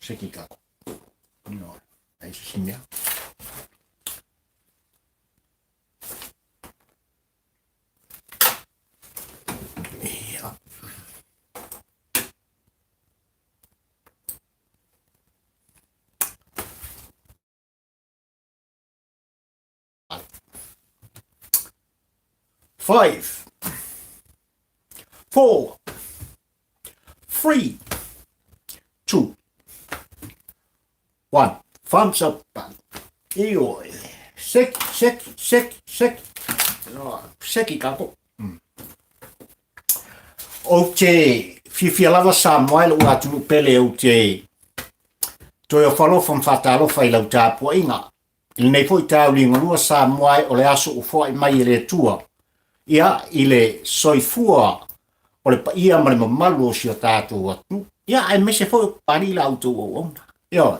Seki kako. No, ai se si mea. Ia. Five, four, three, two, one. Thumbs up. Ioe. Seki, seki, seki, seki. No, seki kako. Mm. Ou te fiafia lava Samoa i lou atunuu pele ou te toe ofo alofa ma faatalofa i lau tapuaiga i lenei foi tauligalua Samoa e o le aso ua foai mai e le Atua ia i le soifua o le paia ma le mamalu o si o tatou atunuu ia aemaise foi o Papalii la outou auauna. Ioe.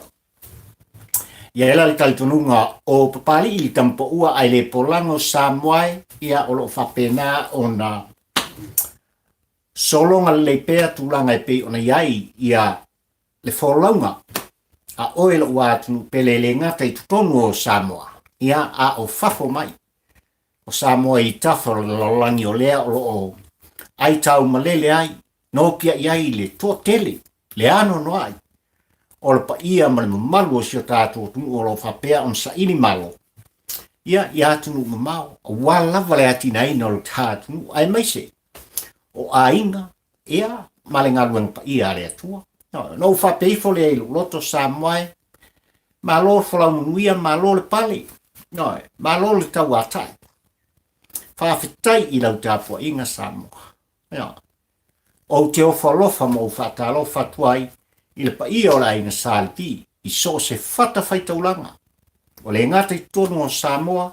Ia e la le talitonuga o Papalii le tamapaua ae le polago Samoa e ia o lo o faapena ona sologa lelei pea tulaga e pei ona i ai ia le folauga a oe lou atunuu pele e le gata i totonu o Samoa, ia, a o fafo mai o Samoa i tafa o le lalolagi o lea o lo o aitau malele ai, nopiai ai le toatele, le anoanoai o le paia ma le mamalu o si o tatou atunuu o lo o faapea ona saili malo ia i atunuu mamao, aua lava le atinaeina o le ta atunuu, aemaise o aiga ia ma le galuega paia a le Atua. Na ou faapea ifo lea i lou loto Samoa e, malo le folau manuia, malo le pale, no, malo le tauatai. Faafetai i lau tapuaiga Samoa. No, ou te ofo alofa ma ou faatalofa atu ai i le paia o le aiga Sa Levi i so o se fatafaitaulaga ua le gata i totonu o Samoa,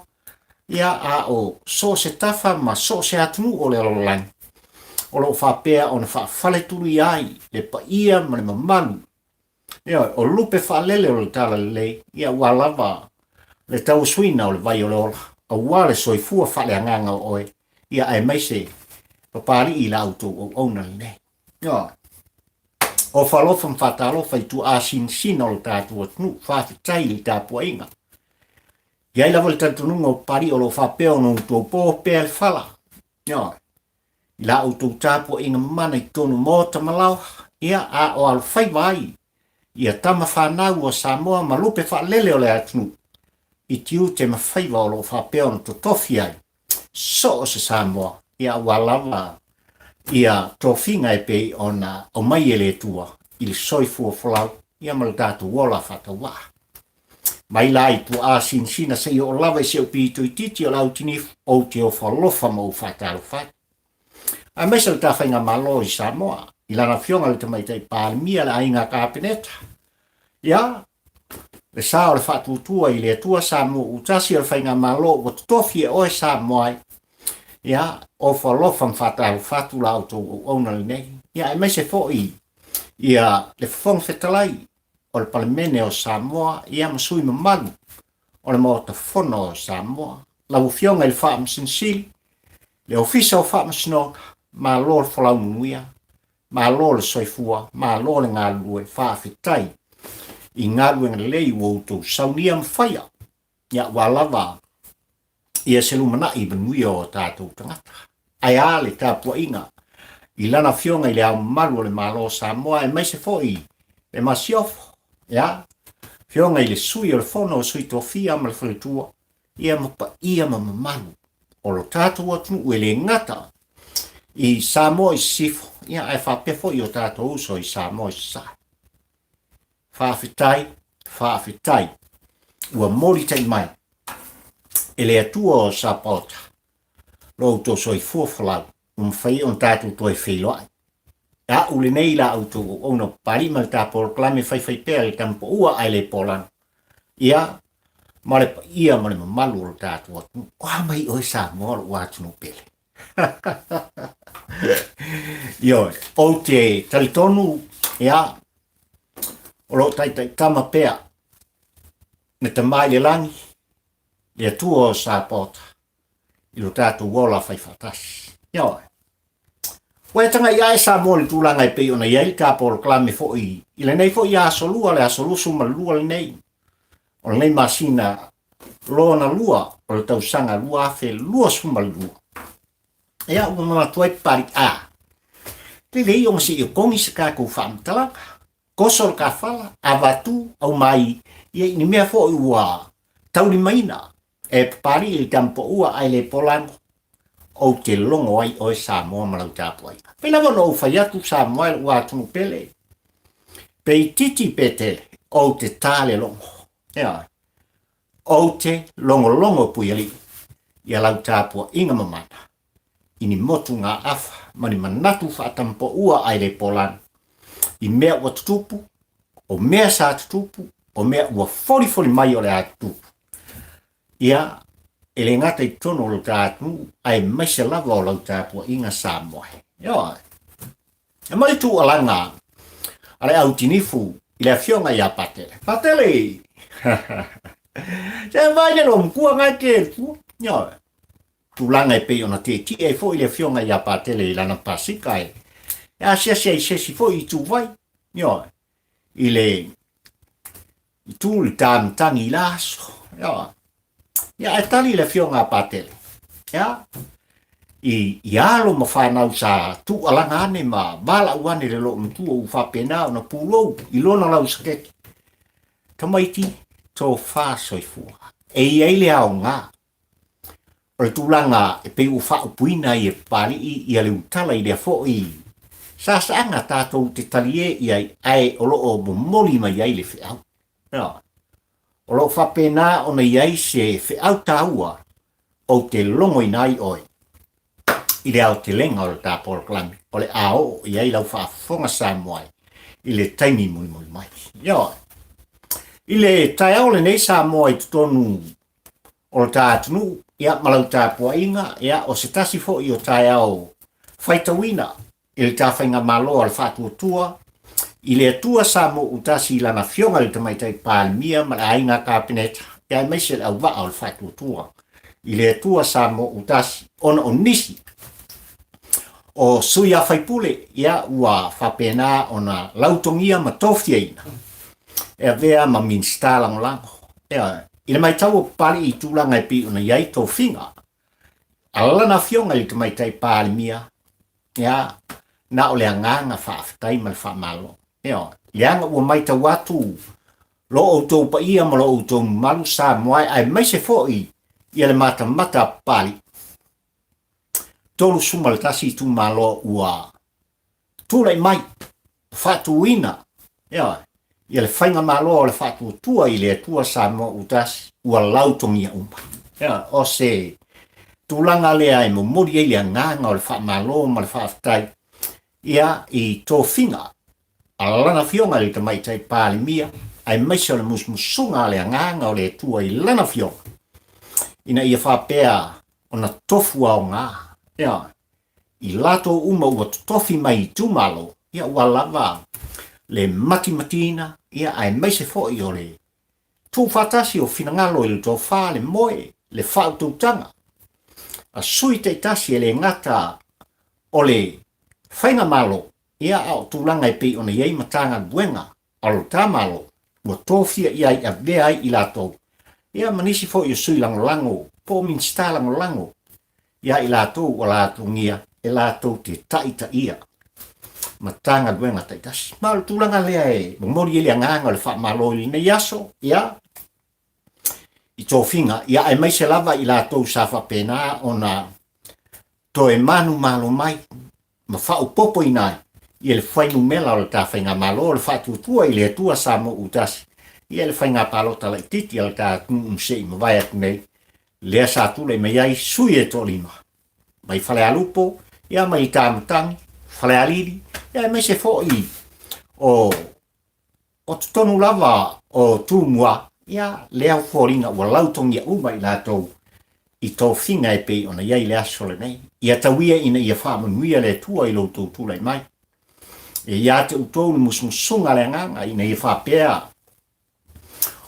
ia a o so o se tafa ma so o se atunuu o le lalolagi o lo o faapea ona faafaletuluia ai le paia ma le mamalu ia, o lupe faalele o le Talalelei, ia aua lava le tauasuina o le vai o le ola, aua le soifua faaleagaga o oe, ia aemaise Papalii i la outou auauna lenei. Ioe. Ofa alofa ma faatalofa i tuaa sinasina o le tatou atunuu, faafetai i le tapuaiga. I ai lava le talitonuga o Papalii o lo o faapea ona outou po pea le fala. Ioe. I la outou tapuaiga mamana i totonu maota ma laoa, ia a o alofaiva ai ia tama fanau a Samoa ma lupe faalele o le atunuu i tiute ma faiva o lo o faapea ona totofi ai so o se Samoa, ia aua lava ia tofiga e pei ona aumai e le Atua i le soifua folau ia ma le tatou ola faatauvaa. Mai la i tuaa sinasina seia oo lava i si ou pito itiiti o le autinifu, ou te ofo alofa ma ou faatalofa atu. Aemaise le ta faigamalo i Samoa, i lana afioga i le Tamaitai Palemia, le Aiga Kapeneta, ia, le sa o le faatuatua i le Atua Samoa ua tasi o le faigamalo ua totofi e oe Samoa ai. Ia, ofo alofa ma faatalofa atu la outou auauna lenei. Ia, aemaise foi ia le Fofoga Fetalai o le Palemene o Samoa, ia ma sui mamalu o le Maota Fono o Samoa. Lau Afioga i le Faamasino Sili, le Ofisa o Faamasinoga, malo le folau manuia, malo le soifua, malo le galulue, faafetai i galuega lelei ua outou saunia ma faia, ia aua lava ia se lumanai i manuia o tatou tagata. Ae a le tapuaiga i lana afioga i le Ao Mamalu o le Malo o Samoa aemaise foi le Masiofo, ia, afioga i le Sui o le Fono o Sui Tofia ma le Faletua, ia ma paia ma mamalu o lo tatou atunuu e le gata i Samoa i Sisifo, ia ae faapea foi o tatou uso i Samoa i Sasae. Faafetai, faafetai, ua molitai mai e le Atua o Sapaota lo outou soifua folau ua mafai ona tatou toe feiloai. A'u lenei la outou auauna o Papalii ma le ta polokalame faifaipea le tamapaua ae le polana. Ia, ma le paia ma le mamalu o le tatou atunuu. O a mai oe Samoa lou atunuu pele. Ioe, ou te talitonu, ia, o lo o taitaitama pea le Tama i le lagi, le Atua o Sapaota, i lo tatou ola fai faatasi. Ioe. Ua e taga'i ae Samoa i le tulaga e pei ona i ai le ta polokalame foi i lenei foi aso lua, le aso 22 lenei o lenei masina lona lua o le tausaga 2022. Ia, ua manatu ai Papalii, a, lelei ona se i otogi se tatou faamatalaga. Toso le tafala, avatu, aumai, ia i ni mea foi ua taulimaina e Papalii i le tamapaua ae le polano, ou te logo ai oe Samoa ma lau tapuaiga. Pei lava ona ou fai atu Samoa e lou atunuu pele, pe itiiti pe tele, ou te ta le logo. Ioe. Ou te logologo Puialii ia lau tapuaiga mamana i ni motu gaafa ma ni manatu faatamapaua ae le polani i mea ua tutupu, o mea sa tutupu, o mea ua folifoli mai o le a tutupu. Ia, e le gata i totonu o lo ta atunuu, aemaise lava o lau tapuaiga Samoa. Ioe. E mai tuualaga a le au tinifu i le afioga ia Patele. Patele! Se vai le lomatua ngai te tua. Ioe. Tulaga e pei ona tietie ai foi le afioga ia Patele i lana pasika e asiasi ai se isi foi ituvai. Ioe. I le i tu le tāmatangi i la aso. Ioe. Ia, ae tali le afioga a Patele. Ia, i, i alo ma whanau sa tuualaga ane ma valaau ane le loomatua ua faapena ona pulou i lona lau saketi. Tamaiti, tofa soifua. E i ai le aoga o le tulaga e pei ua faaupuina ai e Papalii ia le utala i lea foi sasaaga tatou te talie i ai ae o lo o momoli mai ai le feau. Ioe. O lo o faapena ona i ai se feau taua ou te logoina ai oe i le aotelega o le ta polokalame o le a oo i ai lau faafofoga Samoa i le taimi mulimuli mai. Ioe. I le taeao lenei Samoa i totonu o le ta atunuu, ia, ma lau tapuaiga, ia, o se tasi foi o taeao faitauina i le ta faigamalo a le Faatuatua i le Atua Samoa-utasi i lana afioga i le Tamaitai Palemia ma le Aiga Kapeneta, ia, aemaise le auvaa o le Faatuatua i le Atua Samoa-utasi, ona o nisi o sui a faipule, ia, ua faapena ona lautogia ma tofiaina e avea ma Minisita Lagolago. Ia, i le matau o Papalii i tulaga e pei ona i ai tofiga a lana afioga i le Tamaitai Palemia, ia, na o le agaga faafetai ma le faamalo. Ia, leaga ua matau atu lo outou paia ma lo outou mamalu Samoa, aemaise foi ia le matamata a Papalii. 31 itumalo ua tulai mai, faatuina, ioe, ia le faigamalo o le faatuatua i le Atua Samoa Utasi ua lautogia uma. Ioe, o se tulaga lea e momoli ai le agaga o le faamalo ma le faafetai ia i tofiga a lana afioga i le Tamaitai Palemia, aemaise o le musumusuga a le agaga o le Atua i lana afioga, ina ia faapea ona tofu aoga, ioe, i latou uma ua totofi mai i itumalo, ia ua lava le matimatiina, ia aemaise foi o le tuufaatasi o finagalo i le tofa, le moe, le faautautaga a sui taitasi e le gata o le faigamalo, ia a o tulaga e pei ona i ai Matagaluega a lo ta Malo ua tofia ia i avea ai i latou, ia ma nisi foi o sui lagolago po o Minisita lagolago ia i latou ua latugia e latou te taitaia Matagaluega taitasi. Ma o le tulaga lea e momoli ai le agaga o le faamalo i lenei aso, ia, i tofiga, ia aemaise lava i latou sa faapena ona toe manumalo mai ma faaopoopoina ai ia le fuainumera o le ta faigamalo o le faatuatua i le Atua Samoa Utasi ia le faiga palota laitiiti a le ta atunuu na se i mavae atu nei, lea sa tulai mai ai sui e toalima mai Falealupo, ia mai Itamatagi, Falealili, ia aemaise foi o O totonu lava o Tumua, ia, lea foliga ua lautogia uma i latou i tofiga e pei ona i ai le aso lenei. Ia tau ia ina ia faamanuia le Atua i lo outou tulai mai. E ia te outou le musumusuga a le Agaga ina ia faapea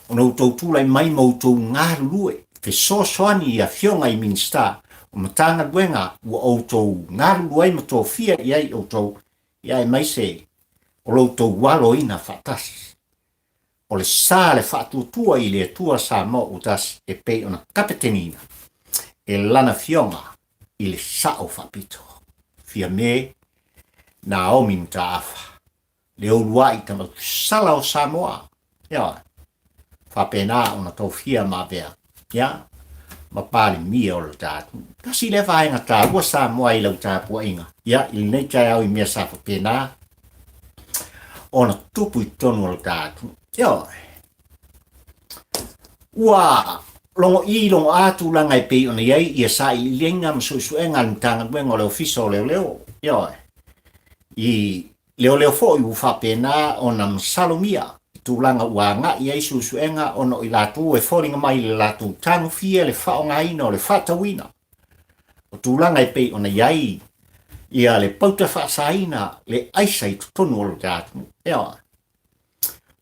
ona outou tulai mai ma outou galulue fesoasoani i afioga i Minisita. O Matagaluega ua outou galulue ai ma tofia i ai outou, ia aemaise o lo outou aloina faatasi. O le sa le faatuatua i le Atua Samoa ua tasi e pei ona kapeteniina e lana Afioga i le Sao Faapito, Fiame Naomi Mataafa, le uluai tamautusala o Samoa. Ioe, faapena ona tofia ma avea, ia, ma Palemia o le ta atunuu. Tasi lea vaega taua Samoa i lau tapuaiga, ia, i lenei taeao i mea sa faapena ona tupu i totonu o le ta atunuu. Ioe. Ua logo i logo a tulaga e pei ona i ai ia sailiiliga ma suesuega a le Matagaluega o le Ofisa o Leoleo. Ioe. I leoleo foi ua faapena ona masalomia i tulaga ua agai i ai suesuega ona o i latou e foliga mai i le latou tagofia le faaaogaina o le faatauina o tulaga e pei ona i ai ia le pauta faasaina le aisa i totonu o lo ta atunuu. Ioe.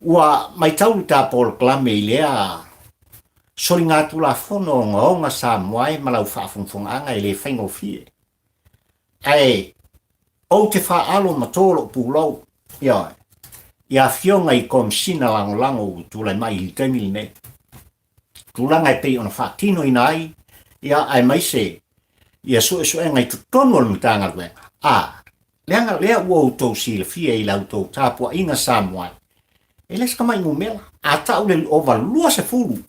Ua matau le ta polokalame i lea soligatulafono ogaoga Samoa e ma lau faafogafogaaga e le faigofie. Ae ou te faaalo ma tō lou pulou, ioe, i afioga i Komisina Lagolago ua tulai mai i le taimi lenei. Tulaga e pei ona faatinoina ai, ia, aemaise ia suesuega i totonu o le Matagaluega, a, leaga lea ua outou silafia i la outou tapuaiga Samoa, e le se tamai numera. A tau le ova 20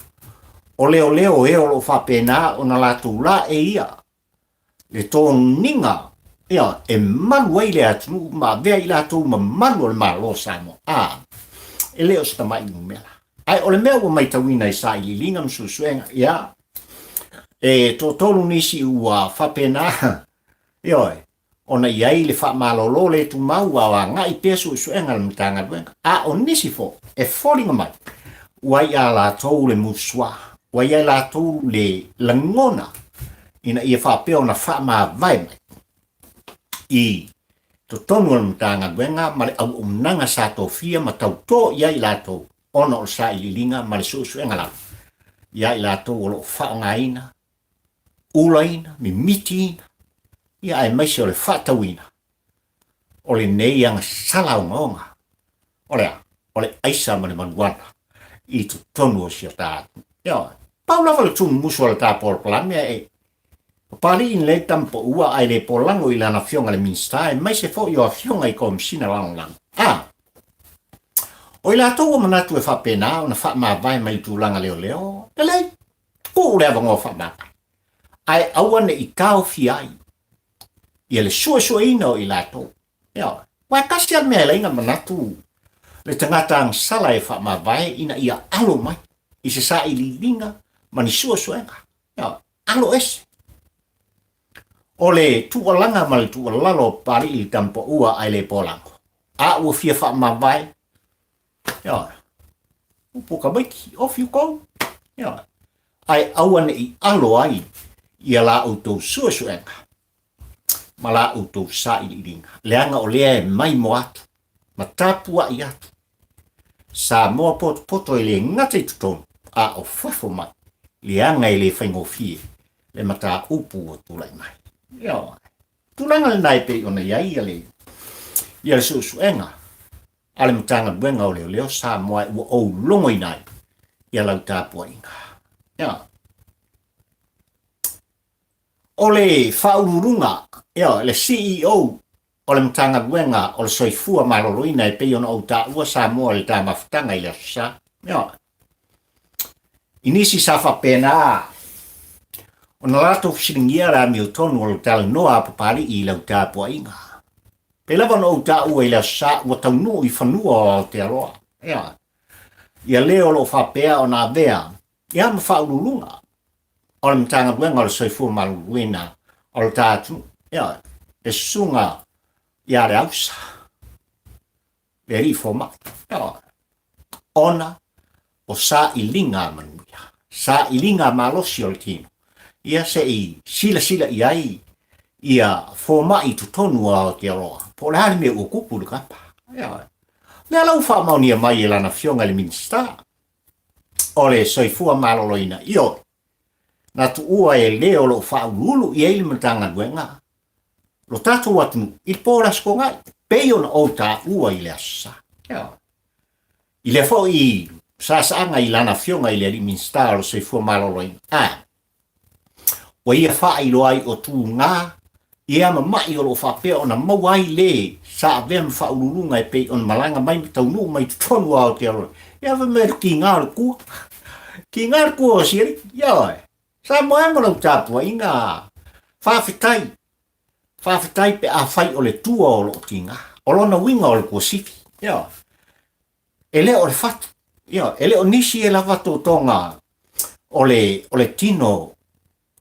o leoleo e o lo o faapena ona latou laei ia le toniga ia, e malu ai le atunuu ma avea i latou ma malu o le Malo o Samoa. A, e le o se tamai numera. Ae o le mea ua maitauina i sailiiliga ma suesuega, ia, e toatolu nisi ua faapena, ioe, ona i ai le faamalolo le tumau a o agai pea suesuega a le Matagaluega. A o nisi foi, e foliga mai, ua i a latou le musua, ua i ai latou le lagona ina ia faapea ona faamavae mai i totonu o le Matagaluega ma le auaunaga sa tofia ma tautō i ai i latou ona o le sailiiliga ma le suesuega lava ia i latou o lo o faaaogaina, ulaina, mimitiina, ia aemaise o le faatauina o lenei agasala ogaoga o le a? O le aisa ma le maluana i totonu o si o ta atunuu. Ioe. Pau lava le tumumusu o le ta polokalame e Papalii nei tama paua ae le polago i lana afioga i le Minisita aemaise foi o afioga i Komisina Lagolago. A o i latou ua manatu e faapena ona faamavae mai i tulaga leoleo, lelei, tuu le avanoa faamavae, ae aua ne i taofia ai ia le suesueina o i latou. Ioe. Aua e tasi lava le mea e ala ai ona manatu le tagata agasala e faamavae ina ia alo mai i se sailiiliga ma ni suesuega. Ioe. Alo ese. O le tuualaga ma le tuualalo o Papalii i le tama paua ae le polago. A ua fia faamavae, ioe, upu tamaiti, off you go. Ioe. Ae aua ne i alo ai ia la outou suesuega ma la outou sailiiliga, leaga o lea e maimoa atu ma tapuai atu Samoa potopoto e le gata i totonu a o fafo mai, leaga e le faigofie le mataupu ua tulai mai. Ioe. Tulaga lena e pei ona i ai ia le, ia le suesuega a le Matagaluega o Leoleo Samoa ua ou logoina ai ia lau tapuaiga. Ioe. O le Faauluuluga, ioe, le CEO o le Matagaluega o le Soifua Maloloina e pei ona ou taua Samoa i le ta mafutaga i le Aso Sa. Ioe. I nisi sa faapena ona latou fesiligia le amiotonu o le talanoa a Papalii i lau tapuaiga. Pei lava ona ou taua i le Aso Sa ua taunuu i fanua o Aotearoa. Ioe. Ia le o lo o faapea ona avea ia ma faauluuluga o le Matagaluega o le Soifua Maloloina o le ta atunuu, ioe, le susuga ia Leausa, le alii fomai, ioe, ona o sailiga manuia, sailiga malosi o le tino, ia se i silasila i ai ia fomai i totonu o Aotearoa, po o le a le mea ua tupu i le kapa. Ioe. Lea la ua faamaonia mai e lana afioga i le Minisita o le Soifua Maloloina, ioe. Na tuua e le o lo o faauluulu i ai le Matagaluega lo tatou atunuu i le po o le Aso Toonai, pei ona ou taua i le Aso Sa. Ioe. I lea foi saasaaga i lana afioga i le alii Minisita o le Soifua Maloloina, a ua ia faailoa ai o tuga ia ma ma'i o lo o faapea ona maua ai le sa avea ma faauluuluga e pei ona malaga mai ma taunuu mai totonu o Aotearoa. Ia fai mai le tiga o le tua. Tiga le tua o Sialiki. Ioe. Samoa e ma lau tapuaiga. Faafetai. Faafetai pe afai o le tua o lo o tiga. O lona uiga o le tuasivi. Ioe. E le o le fatu. Ioe. E le o nisi e lava totoga o le, o le tino,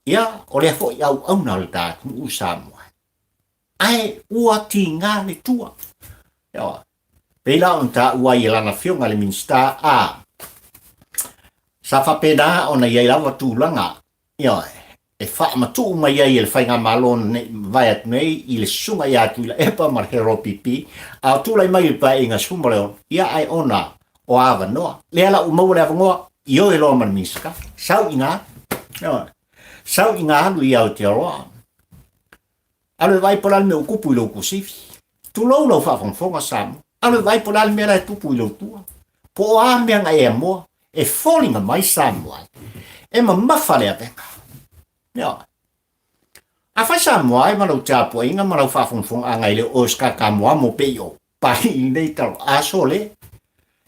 ia, o lea foi auauna o le ta atunuu Samoa. Ae ua tiga le tua. Ioe. Pei la ona taua ai e lana afioga le Minisita a sa faapena ona i ai lava tulaga, ioe, e faamatuu mai ai e le Faigamalo nei mavae atu nei i le susuga ia Tuilaepa ma le Harold Pipi, a o tulai mai i le Paeaiga 16, ia ae ona o avanoa. Lea la ua maua le avanoa, ioe loa ma le Minisita, sau i ga, ioe, sau i ga alu i Aotearoa. Alu e vaai po o le a le mea ua tupu i lou tuasivi. Tulou lau faafogafoga Samoa. Alu e vaai po o le a le mea la e tupu i lou tua. Po o a mea na e amoa, e foliga mai Samoa ai. E mamafa le avega. Ioe. Afai Samoa ai ma lau tapuaiga ma lau faafogafogaaga e le o oe se kakamoamo pei o Pai i lenei talo aso le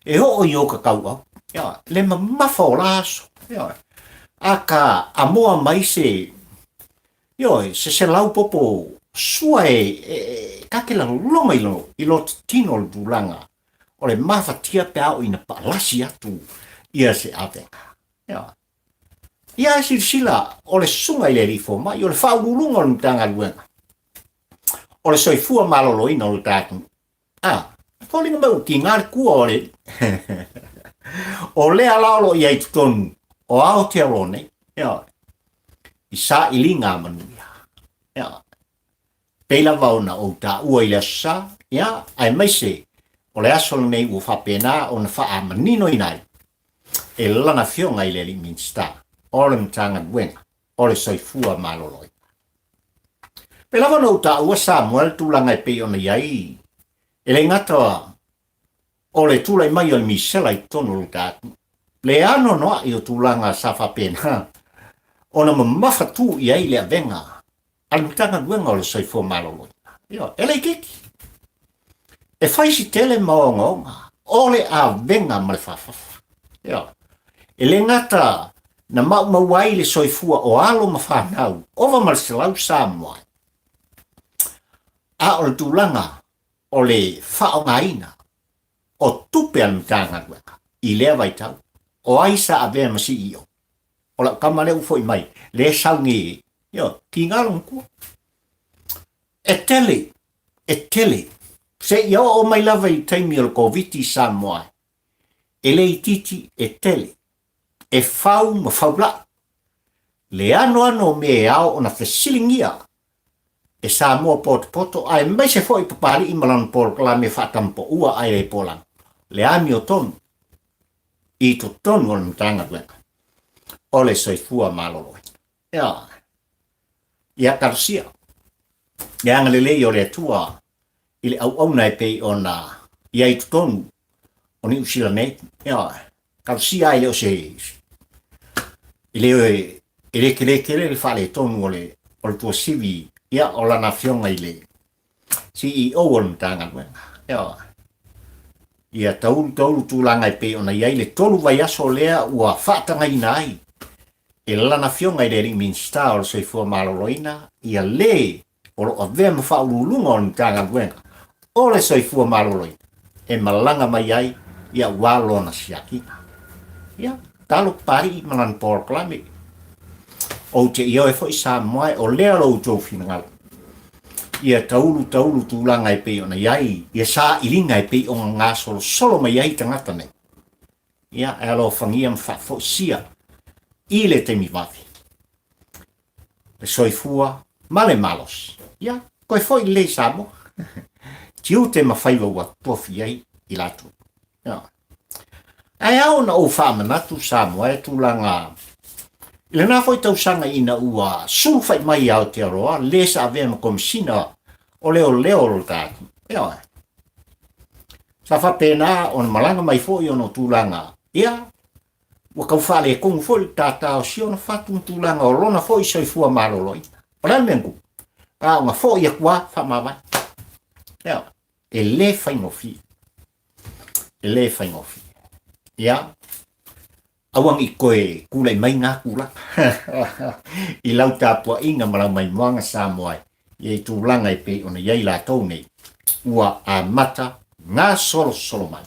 e oo i o ka tauau. Ioe. Le mamafa o la aso. Ioe. Aka amoa mai se ioe, se selau popo sua e, e, e ka ke laloma i lo, i lo tino o le tulaga o le mafatia pe a oo ina paalasi atu ia se avega. Ioe. Ia e silasila o le susuga i le alii fomai, o le faauluuluga o le Matagaluega, o le soifua maloloina o le ta atunuu. A, e foliga mai ua tiga le tua o le o lea la o lo o i ai i totonu o Aotearoa nei, ioe, i sailiga a manuia. Ioe. Pei lava ona ou taua i le Aso Sa, ia, aemaise o le aso lenei ua faapena ona faamaninoina ai e lana afioga i le alii Minisita o le Matagaluega o le Soifua Maloloina. Pei lava ona ou taua Samoa le tulaga e pei ona i ai, e le gata o le tulai mai o le misela i totonu o le ta atunuu, le anoanoai o tulaga sa faapena ona mamafa tu i ai le avega a le Matagaluega o le Soifua Maloloina. Ioe, e le itiiti. E fai si tele ma ogaoga o le avega ma le faafafa. Ioe. E le gata na maumau ai le soifua o alo ma fanau, ova ma le 100 Samoa, a o le tulaga o le faaaogaina o tupe a le Matagaluega i lea vaitau, o ai sa avea ma CEO? O lau tama lea ua foi mai, lea e sau nei, ioe, tiga lona tua. E tele, e tele. Seia oo mai lava i le taimi o le Koviti i Samoa, e le itiiti, e tele. E fau ma faulai. Le anoano o mea e ao ona fesiligia e Samoa potopoto aemaise foi Papalii ma lana polokalame faatampoua ae le polaga, le amiotonu i totonu o le Matagaluega o le Soifua Maloloina. Ioe. Ia talosia le agalelei o le Atua i le auauna e pei ona i ai i totonu o Niu Sila nei. Ioe. Talosia ai le o se e le e le tele tele le faaletonu o le o le tuasivi ia o lana afioga i le CEO o le Matagaluega. Ioe. Ia taulu taulu tulaga e pei ona i ai le tolu vaiaso lea ua faatagaina ai e lana afioga i le alii Minisita o le Soifua Maloloina ia le o lo o avea ma faauluuluga o le Matagaluega o le Soifua Maloloina e malaga mai ai ia aua lona siakiina. Ia, talo Papalii ma lana polokalame. Ou te ioe foi Samoa o lea lo outou finagalo. Ia taulu taulu tulaga e pei ona i ai, ia sailiga e pei ona gasolosolo mai ai tagata nei. Ia, e alofagia ma faafoisia i le taimi vave. Le soifua ma le malosi. Ia, toe foi lelei i Samoa. Tiute ma faiva ua tofi ai i latou. Ia. Ae ao ona ou faamanatu Samoa e tulaga I lena foi tausaga ina ua sulufai mai i Aotearoa le sa avea ma Komesina o Leoleo o lo ta atunuu. Ioe. Sa faapena ona malaga mai foi ona o tulaga, ia, ua tau faaletonu foi le tata o si ona fatu ma tulaga o lona foi soifua maloloina. O le a le mea na tupu? Na ona foi atu lava faamavae. Ioe. E le faigofie. E le faigofie. Ia, aua ne i toe tulai mai na tulaga i lau tapuaiga ma lau maimoaga Samoa e i tulaga e pei ona i ai latou nei, ua amata gasolosolo mai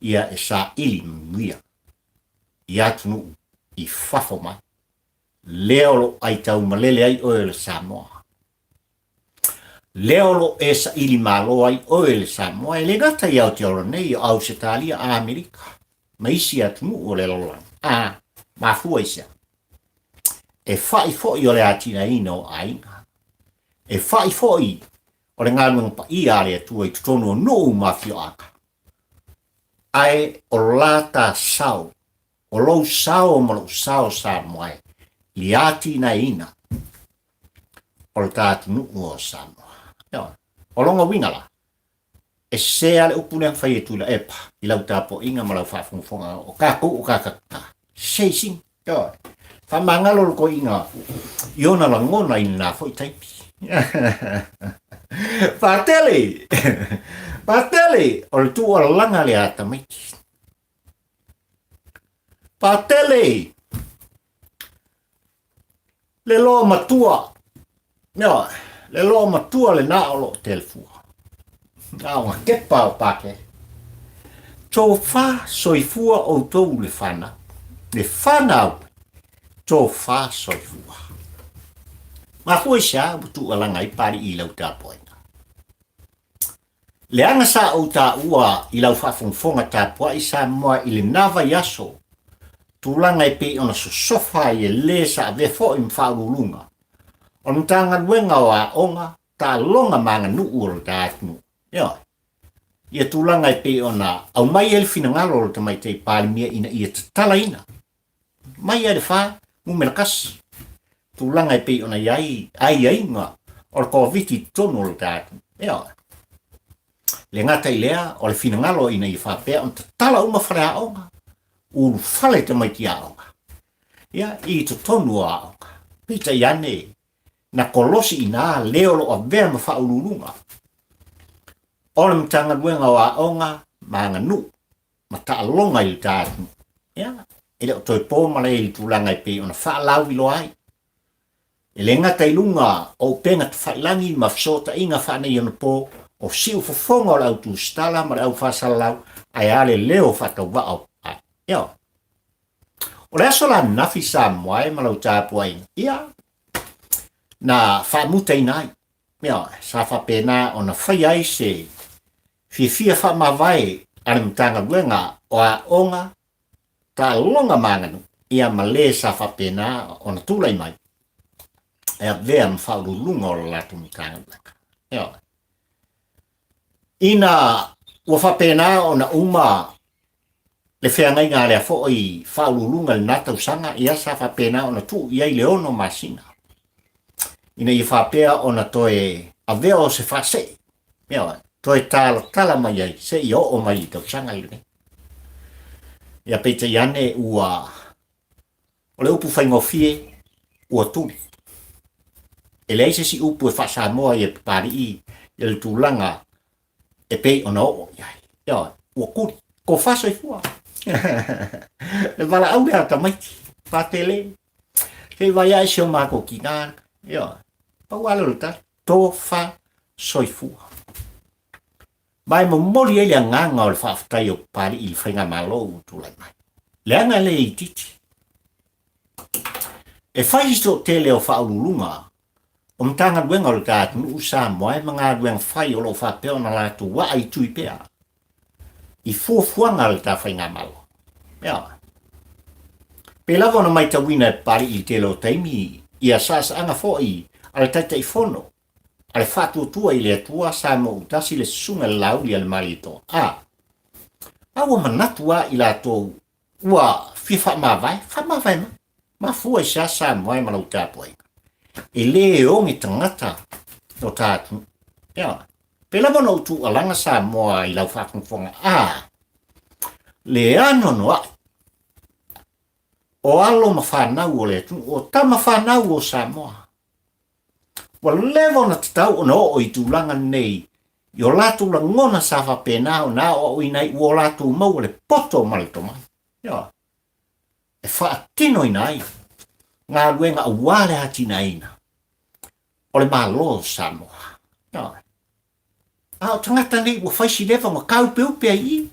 ia e saili manuia i atunuu i fafo mai, lea o lo o aitau malele ai oe o le Samoa. Lea o lo o e saili malo ai oe le Samoa, e le gata i Aotearoa nei, o Ausetalia, Amerika, ma isi atunuu o le lalolagi. A mafua i se a? E fai foi o le atinaeina o aiga. E fai foi o le galuega paia a le Atua i totonu o nuu ma afioaga. Ae o la ta sao, o lou sao ma lou sao Samoa e, i atinaeina o le ta atunuu o Samoa. Ioe. O lona uiga la, e sese lava le upu lea na fai e Tuilaepa i lau tapuaiga ma lau faafogafoga, o tatou o kakata, sese i sini. Ioe. Faamagalo le toeaina i ona lagona i lena foi taimi. Patele! Patele! O le tuualalaga lea a tamaiti. Patele! Le loa matua, ioe, le loa matua lena o lo o telefua. Na ona kepa o Pake. Tofa soifua outou le fanau. Le fanau, tofa soifua. Mafua i se a ua tuualaga ai Palii i lau tapuaiga? Leaga sa ou taua i lau faafogafoga tapuai Samoa i lena vaiaso, tulaga e pei ona sosofa ai e le sa avea foi ma faauluuluga o le Matagaluega o Aoga, Taaloga ma Aganuu o lo ta atunuu. Ioe. Ia tulaga e pei ona aumai ai le finagalo o le Tamaitai Palemia ina ia tatalaina mai ai le fa numera kasi tulaga e pei ona i ai aiaiga o le Koviti i totonu o le ta atunuu. Ioe. Le gata i lea, o le finagalo ina ia faapea ona tatala uma faleaoga, ulufale tamaiti aoga, ia, i totonu o aoga. Peitai ane, na kolosi i nā le o lo o avea ma faauluuluga o le Matagaluega o Aoga ma Aganuu ma taaloga i le ta atunuu. Ia, e le o toe po malae i le tulaga e pei ona faalauiloa ai. E le gata i luga o upega tafailagi ma fesootaiga faaneionapo, o siufofoga o le au tusitala ma le au faasalalau, ae a le leo faatauvaa o Pae. Ia, o le aso la ananafi Samoa e ma lau tapuaiga, ia, na faamutaina ai. Ia, sa faapena ona faia ai se fiafia faamavae a le Matagaluega o Aoga, Taaloga ma Aganuu, ia ma le sa faapena ona tulai mai e avea ma faauluuluga o le latou Matagaluega. Ioe. Ina ua faapena ona uma le feagaiga a lea foi faauluuluga i lena tausaga, ia sa faapena ona tuu i ai le 6 masina ina ia faapea ona toe avea o se faasee, ioe, toe talatala mai ai seia oo mai i le tausaga lenei. Ia peitai ane ua o le upu faigofie ua tuli. E leai se isi upu e faa-Samoa ai e Papalii i le tulaga e pei ona oo i ai. Ioe, ua kuli, tofa soifua. Le valaau lea a tamaiti, patele, se i vaai ae si o matou tina, ioe, pau lava lea o le tali, tofa soifua. Ma e momoli ai le agaga o le faafetai o Papalii i le faigamalo ua tulai mai. Leaga e le itiiti. E fai si toatele o faauluuluga o Matagaluega o le ta atunuu Samoa e ma galuega fai o lo o faapea ona latou aa i tui pea i fuafuaga a le ta faigamalo. Ioe. Pei lava ona maitauina e Papalii i le tele o taimi ia saasaaga foi a le Taitaifono a le Faatuatua i le Atua Samoa Utasi le Susuga i le Laauli a le Malietoa. A, a ua manatu lava i latou ua fia faamavae, faamavae mai. Mafua i se a Samoa e ma lau tapuaiga? E lē oge tagata o ta atunuu. Ioe. Pe lava ona ou tuualaga Samoa i lau faafogafoga, a le anoanoai o alo ma fanau o le atunuu, o tama fanau o Samoa, ua leva ona tatau ona oo i tulaga nei i o latou lagona sa faapena ona aoaoina ai ua o latou maua le poto ma le tomai. Ioe. E faatinoina ai galuega aua le atinaeina o le Malo o Samoa. Ioe. A o tagata nei ua fai si leva ua tāupeupe ai i i.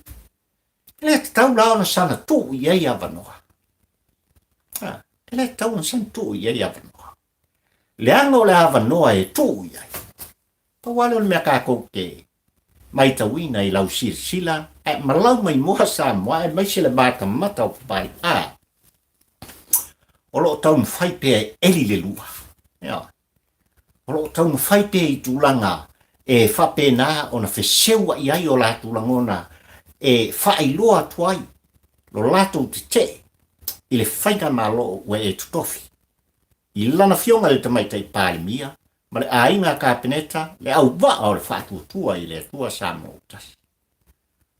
E le tatau la ona sana tuu i ai avanoa. E le tatau ona sana tuu i ai avanoa. Leaga o le avanoa e tuu i ai. Pau lava lea o le mea tatou te maitauina i lau silasila ae ma lau maimoa Samoa aemaise le matamata o Papai a o lo o taumafai pea e eli le lua. Ioe. O lo o taumafai pea i tulaga e faapena ona feseua'i ai o latou lagona e faailoa atu ai lo latou tetee i le faigamalo ua e totofi i lana Afioga i le Tamaitai Palemia ma le Aiga Kapeneta, le auvaa o le Faatuatua i le Atua Samoa ua Tasi.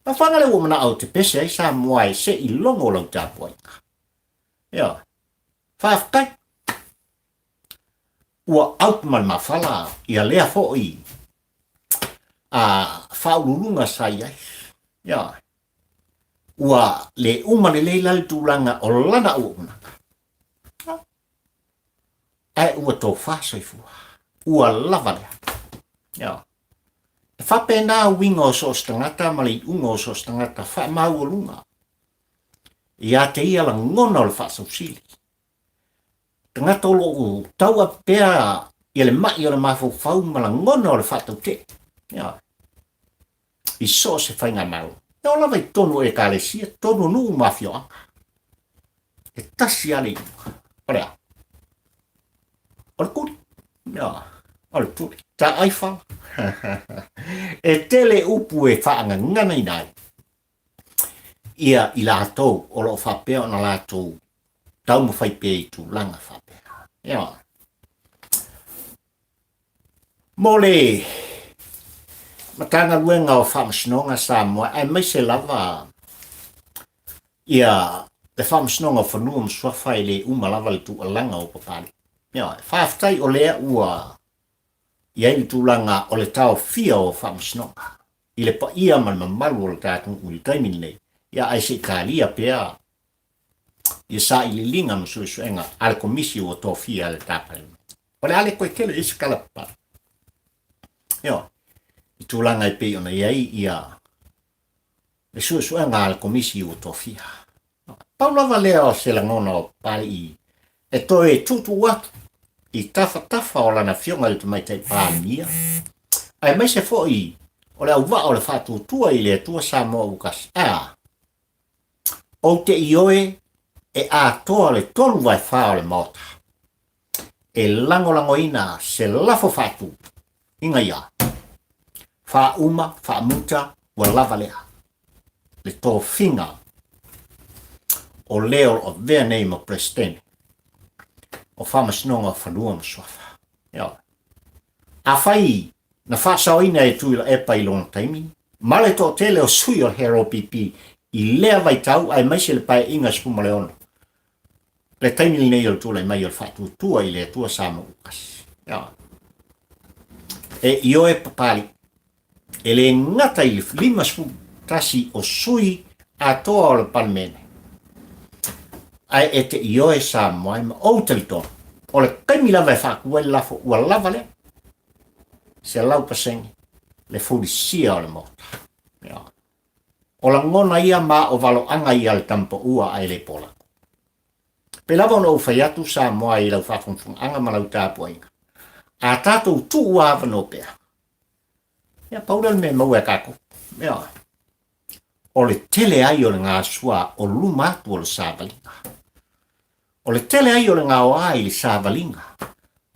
Mafuaaga lea ua manao ou te pese ai Samoa e se i logo lau tapuaiga. Ioe. Faafetai. Ua out ma le mafala ia lea foi a faauluuluga sa i ai. Ioe. Ua le uma lelei la le tulaga o lana auaunaga. Ae ua tofa soifua. Ua lava lea. Ioe. E faapena uiga o so o se tagata ma le iuga o so o se tagata faamaualuga ia te ia lagona o le faasausili. Tagata o lo o tauapu pea ia le mai o le mafaufau ma lagona o le faatautee. Ioe. I so o se faigamalo. E oo lava i totonu o Ekalesia, totonu o nuu ma afioaga. E tasi lava le iuga. O le a? O le tuli. Ioe. O le tuli. Taai fala. E tele upu e faagaganaina ai ia i latou o lo o faapea ona latou taumafai pea i tulaga faapea. Ioe. Mo le Matagaluega o Faamasinoga Samoa aemaise lava ia le Faamasinoga o Fanua ma Suafa e le uma lava le tuualaga o Papalii. Ioe, faafetai o lea ua i ai le tulaga o le taofia o Faamasinoga i le paia ma le mamalu o le tatou i le taimi lenei, ia ae se i talia pea ia sailiiliga ma suesuega a le Komisi ua tofia e le ta Palemene. O le a le toe tele i se tala papala. Ioe, i tulaga e pei ona i ai ia le suesuega a le Komisi ua tofia. Pau lava lea o se lagona o Papalii e toe tuutuu atu i tafatafa o lana Afioga i le Tamaitai Palemia, aemaise foi o le auvaa o le faatuatua i le Atua Samoa ua tasi. A, ou te ioe e atoa le 3/4 o le Maota e lagolagoina se lafo faatu ina ia faauma faamuta ua lava lea le tofiga o le o lo o avea nei ma Peresetene o Faamasinoga o Fanua ma Suafa. Ioe. Afai na faasaoina e Tuilaepa i lona taimi, ma le toatele o sui o le HRPP i lea vaitau aemaise le Paeaiga 16, le taimi lenei o le tulai mai o le faatuatua i le Atua Samoa ua tasi. Ioe. E ioe Papalii, e le gata i le 51 o sui atoa o le Palemene, ae e te ioe Samoa e ma ou talitonu, o le taimi lava e faatu ai le lafo ua lava lea, 100% le fulisia o le Maota. Ioe. O lagona ia ma o valoaga ia a le tamapaua ae le polako. Pei lava ona ou fai atu Samoa i lau faafogafogaaga ma lau tapuaiga, a tatou tuu avanoa pea, ia pau lea o le mea e maua e tatou. Ioe. O le tele ai o le gasua o luma atu o le savaliga. O le tele ai o le gaoa i le savaliga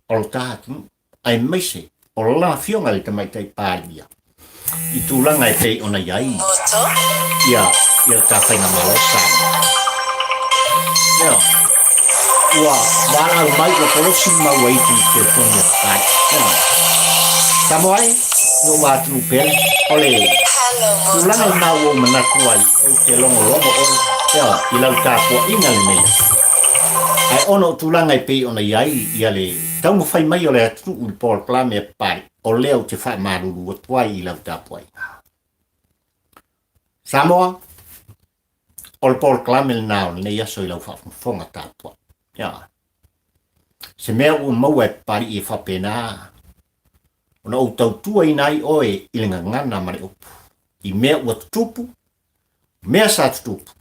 o lo ta atunuu, aemaise o lana Afioga i le Tamaitai Palemia i tulaga e pei ona i ai ia le ta faigamalo Samoa. Ioe. Ua valaau mai ua kolosi ma ua itu i telefoni a Papalii. Samoa e, lou atunuu pele, o le tulaga lena ua ou manatu ai, ou te logologo oe, ioe, i lau tapuaiga lenei aso. Ae ona o tulaga e pei ona i ai ia le taumafai mai o le atunuu i le polokalame a Papalii, o lea ou te faamalulu atu ai i lau tapuaiga. Samoa, o le polokalame lena o lenei aso i lau faafogafoga tapuai. Ioe. Se mea ua maua e Papalii e faapena ona ou tautuaina ai oe i le gagana ma le upu, i mea ua tutupu, mea sa tutupu,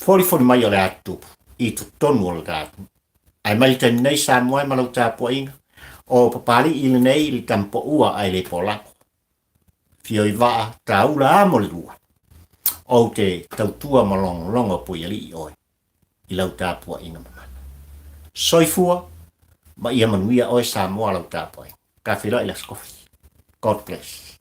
folifoli mai o le a tutupu i totonu o le ta atunuu. Ae mai le taimi nei Samoa e ma lau tapuaiga, o Papalii lenei le tama paua ae le polago. Fio i vaa, taula a mo le lua. Ou te tautua ma logologo Puialii oe i lau tapuaiga mamana. Soifua ma ia manuia oe Samoa lau tapuaiga. Ka feiloai i le Aso Kofi. God bless.